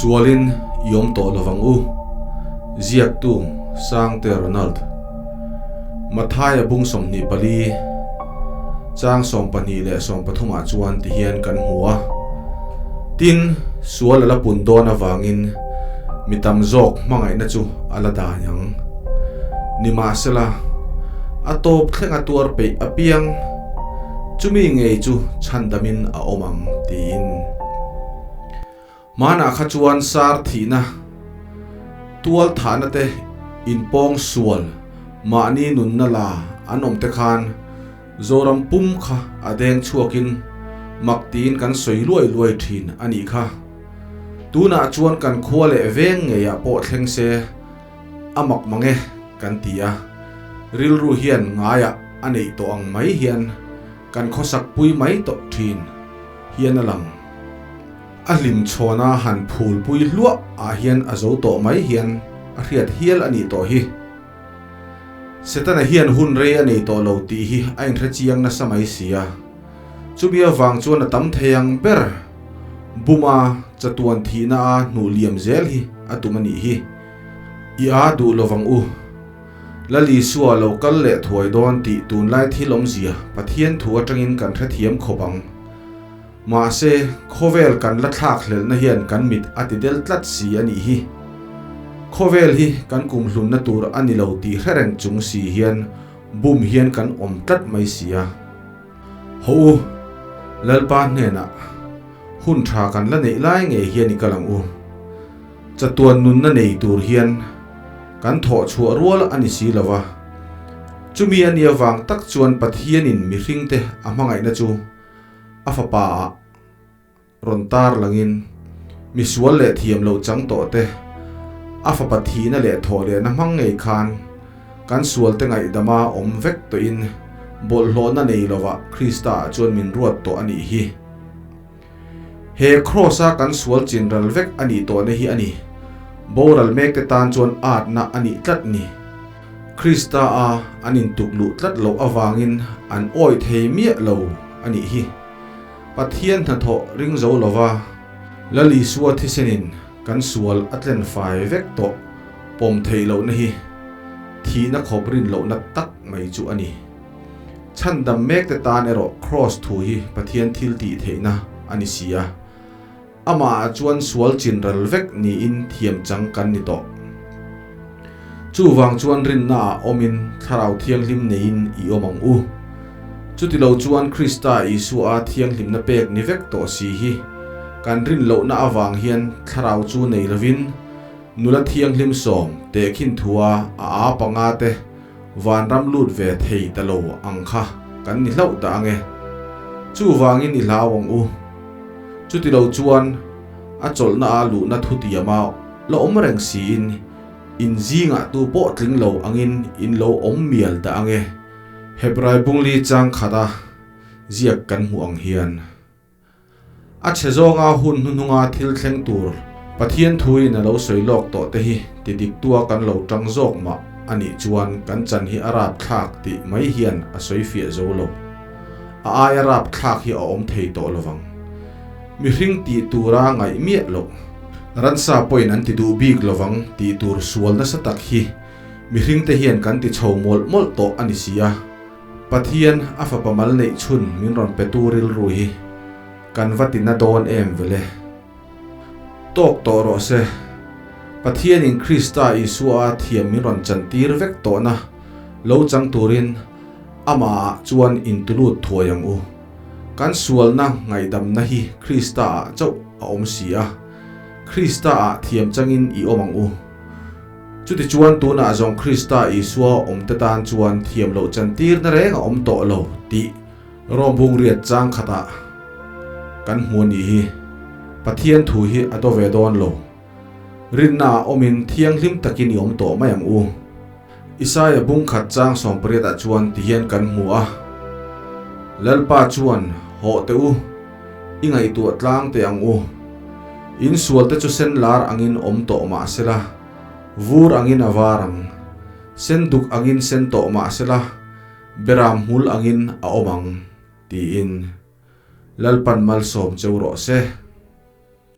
Sualin i awm tawh lovang u, ziaktu Sangte Ronald. Mathaia bung 24, chang 12 leh 13 ah chuan tihian kan hmu a. Tin, sual a la pun dawn avangin mi tam zawk hmangaihna chu a la dai ang. Nimahsela, a tawp thleng a tuar peih apiang, chumi ngei chu chhandamin a awm ang, tiin. Hmanah kha chuan sar thihna, tual thahna te inpawng sual mahni nunna la an awm te khan Zoram pum kha a deng chhuakin mak tiin kan sawi luai luai thin a nih kha. Tunah chuan kan khua leh veng ngeiah pawh thleng se a mak mang e kan ti a, rilru hian ngaiah a neih tawh ang mai hian kan khawsak pui mai tawh thin hian a lang. A hlim chhawna han phul pui hluah ah hian a zo tawh mai hian a hriat hial a nih tawh hi. Setana hian hun rei a nei tawh lo tih hi a inhre chiang nasa mai si a. Chumi avang chuan a tam thei ang ber buma chatuan thihna a hnuh liam zel hi a tum a nih hi. I a duh lovang u. Lal Isua lo kal leh thuai dawn tih tunlai thil awmzia Pathian thu atangin kan hrethiam khawp ang. Mahse, khawvel kan la thlak hlelhna hian kan mit a ti del tlat si a nih hi. Khawvel hi kan kumhlunna tur a ni lo tih hre reng chung si hian bum hian kan awm tlat mai si a. Hawh u, Lalpa hnenah hun tha kan la neih lai ngei hian i kal ang u. Chatuan nunna nei tur hian kan thawh chhuah rual a ni si lo va. Chumi a nih avang tak chuan Pathianin mihringte a hmangaihna chu A fapa ah rawn tar langin misual leh thiam loh chang tawh te, a fapa thihna leh thawh lehna hmang ngei khan kan sual te ngaihdama awm vek tawhin bawlhhlawhna nei lovah Krista ah chuan min ruat tawh a nih hi. He Kraws a kan sual chin ral vek a nih tawhna hi a ni. Boral mek te tan chuan atna a nih tlat ni. Krista a an intuk luh tlat loh avangin an awih thei miah lo a nih hi. Pathian hnathawh ring zo lova Lal Isua thisenin kan sual a tlen fai vek tawh pawm theih lohna hi thihna khawp rin lohna tak mai chu a ni. Chhandam mekte tan erawh Kraws thu hi Pathian thil tih theihna a ni si a. Amah ah chuan sual chin ral vek niin thiam chang kan ni tawh. Chuvang chuan rinna ah awmin Thlarau Thianghlim neiin i awm ang u. Chutilo chuan Krista Isua a thianghlimna pek ni vek tawh si hi kan rin lohna avang hian Thlarau chu nei lovin nula thianghlim sawm tehkhin thua a a panga te vanram lut ve thei ta lo ang kha kan ni hlauh dah ange. Chuvangin i hlau ang u. Chutilo chuan a chawlhna a luhna thutiama la awm reng siin in zingah tu pawh tling lo angin in lo awm mial dah ange. Hebrai bungli chang khata ziak kan hmuh ang hian a chhe zawnga hun hnuhnunga thil thleng tur Pathian thuin a lo sawi lawk tawh te hi ti diktua kan lo tang zawk mah a nih chuan kan chan hi a rapthlak tih mai hian a sawi fiah zo lo. A aia rapthlak hi a awm thei tawh lovang. Mihring tih tura ngaih miah loh. Ransa pawhin an ti duh bik lovang tih tur sual nasa tak hi mihringte hian kan ti chho mawlh mawlh tawh a ni si a. Pathian a fapa mal neih chhun min rawn pe tu rilru hi kan va ti na dawn em vele. Tawk tawh rawh se. Pathianin Krista Isua a thiam min rawn chantir vek tawhna lo chang turin Amah ah chuan intulut thuai ang u. Kan sualna ngaihdamna hi Krista ah chauh a awm si a, Krista ah thiam changin i awm ang u. Chutichuan tunah zawng Krista Isua awmte tan chuan thiam loh chantirna reng a awm tawh lo tih Rom bungriat chang khatah kan hmu a nih hi. Pathian thu hi a daw ve dawn lo. Rinna ah awmin thianghlim takin i awm tawh mai ang u. Isaia bung khat chang 80 ah chuan ti hian kan hmu a, Lalpa chuan, Hawh teh u, i ngaihtuah tlang teh ang u. In sual te chu sen lar angin awm tawh mah sela, vur angin a var ang. Sen duk angin sen tawh mah sela, beram hmul angin a awm ang, tiin. Lalpan malsawm cheu rawh se.